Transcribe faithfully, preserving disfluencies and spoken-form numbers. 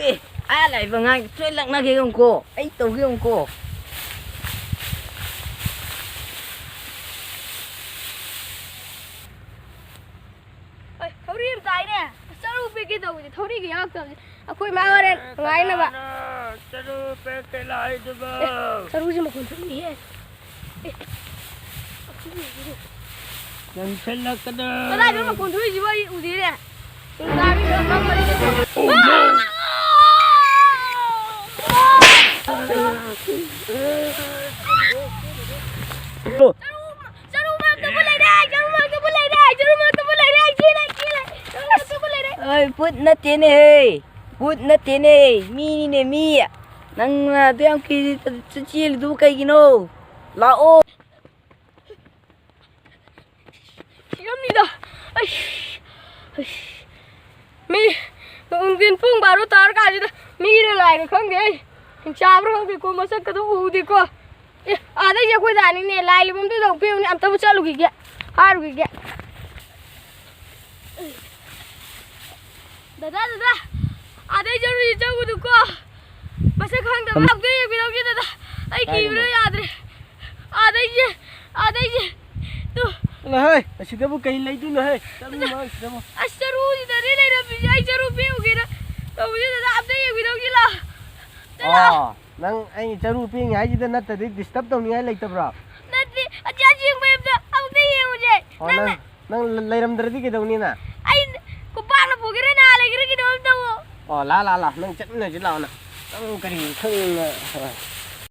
ꯑꯦ, ꯑꯥ ꯂꯥꯛꯏꯕ ꯑꯉꯥꯡ ꯁꯣꯏ ꯂꯛꯅꯒꯦ ꯌꯦꯡꯉꯨꯀꯣ, ꯑꯩ ꯇꯧꯒꯦ ꯌꯦꯡꯉꯨꯀꯣ꯫ ꯑꯩ ꯊꯧꯔꯤ ꯑꯃ ꯇꯥꯏꯅꯦ꯫ ꯆꯔꯨ ꯄꯦꯛꯀꯦ ꯇꯧꯕꯁꯦ ꯊꯧꯔꯤꯒ ꯌꯥꯎꯔꯛꯇꯕꯁꯦ꯫ ꯑꯩꯈꯣꯏ ꯃꯥ ꯍꯣꯔꯦꯟ ꯉꯥꯏꯅꯕ꯫ ꯀꯅꯥꯅꯣ ꯆꯔꯨ ꯄꯦꯛꯀꯦ ꯂꯥꯛꯏꯗꯨꯕꯣ? ꯑꯦ, ꯆꯔꯨꯁꯦ ꯃꯈꯣꯟ ꯊꯣꯛꯏꯅꯦꯍꯦ꯫ ꯑꯦ, ꯆꯪꯁꯤꯜꯂꯛꯀꯅꯨ꯫ ꯀꯗꯥꯏꯗ ꯃꯈꯣꯟ ꯊꯣꯛꯏꯁꯤꯕꯣ? ꯑꯩ ꯎꯗꯦꯅꯦ꯫ ꯅꯨꯡꯗꯥꯡꯒꯤ ꯈꯔ ꯃꯝꯕꯅꯤꯅ꯫ Oh, no! ꯆꯔꯨ, ꯆꯔꯨ ꯃꯔꯛꯇꯕꯨ ꯂꯩꯔꯦ, ꯆꯔꯨ ꯃꯔꯛꯇꯕꯨ ꯂꯩꯔꯦ, ꯆꯔꯨ ꯃꯔꯛꯇꯕꯨ ꯂꯩꯔꯦ, ꯆꯦꯜꯂꯦ, ꯆꯦꯜꯂꯦ, ꯆꯔꯨ ꯃꯔꯛꯇꯕꯨ ꯂꯩꯔꯦ꯫ ꯑꯩ ꯚꯨꯠ ꯅꯠꯇꯦꯅꯦꯍꯦ, ꯚꯨꯠ ꯅꯠꯇꯦꯅꯦ, ꯃꯤꯅꯤꯅꯦ, ꯃꯤ꯫ ꯅꯪꯅ ꯑꯗꯨ ꯌꯥꯝ ꯀꯤꯔꯤ ꯆꯦꯜꯂꯤꯗꯨꯕꯨ ꯀꯩꯒꯤꯅꯣ? ꯂꯥꯛꯑꯣ꯫ ꯁꯤꯔꯝꯅꯤꯗ꯫ ꯑꯩꯁ, ꯑꯩꯁ꯫ ꯃꯤ ꯅꯨꯡꯊꯤꯟ ꯄꯨꯡ ꯕꯥꯔꯣ ꯇꯥꯔ ꯀꯥꯟꯁꯤꯗ ꯃꯤꯔ ꯂꯥꯏꯔ ꯈꯪꯗꯦ꯫ ꯑꯩ ꯆꯥꯕ꯭ꯔꯥ ꯈꯪꯗꯦꯀꯣ, ꯃꯁꯛꯀꯗꯣ ꯎꯗꯦꯀꯣ꯫ ꯑꯦ, ꯑꯥꯗꯩꯁꯦ ꯑꯩꯈꯣꯏ ꯂꯥꯛꯑꯅꯤꯅꯦ, ꯂꯥꯏ ꯂꯨꯝꯗꯨꯗ ꯑꯃꯨꯛ ꯄꯤꯔꯨꯅꯦ, ꯑꯝꯇꯕꯨ ꯆꯠꯂꯨꯈꯤꯒꯦ, ꯍꯥꯏꯔꯨꯈꯤꯒꯦ꯫ ꯗꯗꯥ, ꯗꯗꯥ, ꯑꯥꯗꯩ ꯆꯠꯂꯨꯁꯤ, ꯆꯪꯉꯨꯅꯨꯀꯣ꯫ ꯃꯁꯛ ꯈꯪꯗꯕ ꯑꯝ꯫ ꯑꯝꯇ ꯌꯦꯡꯕꯤꯔꯝꯒꯦ, ꯗꯗꯥ꯫ ꯑꯩ ꯀꯥꯏꯗꯅꯣ? ꯀꯤꯕꯅ ꯌꯥꯗ꯭ꯔꯦ꯫ ꯑꯥꯗꯩꯁꯦ, ꯑꯥꯗꯩꯁꯦ꯫ ꯇꯨ꯫ ꯆꯠꯂꯣꯍꯦ, ꯑꯁꯤꯗꯕꯨ ꯀꯩ ꯂꯩꯗꯣꯏꯅꯣꯍꯦ? ꯆꯠꯂꯨ ꯃꯥ ꯑꯁꯤꯗꯕꯨ꯫ ꯑꯁ, ꯆꯔꯨꯁꯤꯗꯅꯦ ꯂꯩꯔꯝꯃꯤꯁꯦ꯫ ꯑꯩ ꯆꯔꯨ ꯄꯦꯛꯎꯒꯦꯅ ꯇꯧꯕꯁꯤꯗ ꯑꯝꯇ ꯌꯦꯡꯕꯤꯔꯝꯒꯦ ꯂꯥꯎ꯫ ꯆꯠꯂꯣ꯫ ꯑꯣ, ꯅꯪ ꯑꯩ ꯆꯔꯨ ꯄꯦꯡꯉꯤ ꯍꯥꯏꯁꯤꯗ ꯅꯠꯇ꯭ꯔꯗꯤ disturb ꯇꯧꯅꯤꯡꯉꯥꯏ ꯂꯩꯇꯕ꯭ꯔꯣ? ꯅꯠꯇꯦ, ꯑꯁꯤ ꯑꯁꯦꯡꯕ ꯑꯝꯇ, ꯑꯃꯨꯛꯇ ꯌꯦꯡꯉꯨꯁꯦ꯫ ꯑꯣ, ꯅꯪꯅ ꯅꯪ, ꯅꯪ ꯂꯩꯔꯝꯗ꯭ꯔꯗꯤ ꯀꯩꯗꯧꯅꯤ ꯅꯪ? ꯑꯩ ꯈꯨꯄꯥꯛꯅ ꯄꯨꯒꯦꯔꯥ, ꯅꯥ ꯂꯩꯒꯦꯔꯥ, ꯀꯩꯅꯣꯝ ꯇꯧꯋꯣ꯫ ꯑꯣ, ꯂꯥ, ꯂꯥ, ꯂꯥ, ꯅꯪ ꯆꯠꯃꯤꯟꯅꯁꯤ ꯂꯥꯛꯑꯣ ꯅꯪ꯫ ꯅꯪ ꯀꯔꯤ ꯈꯪ-,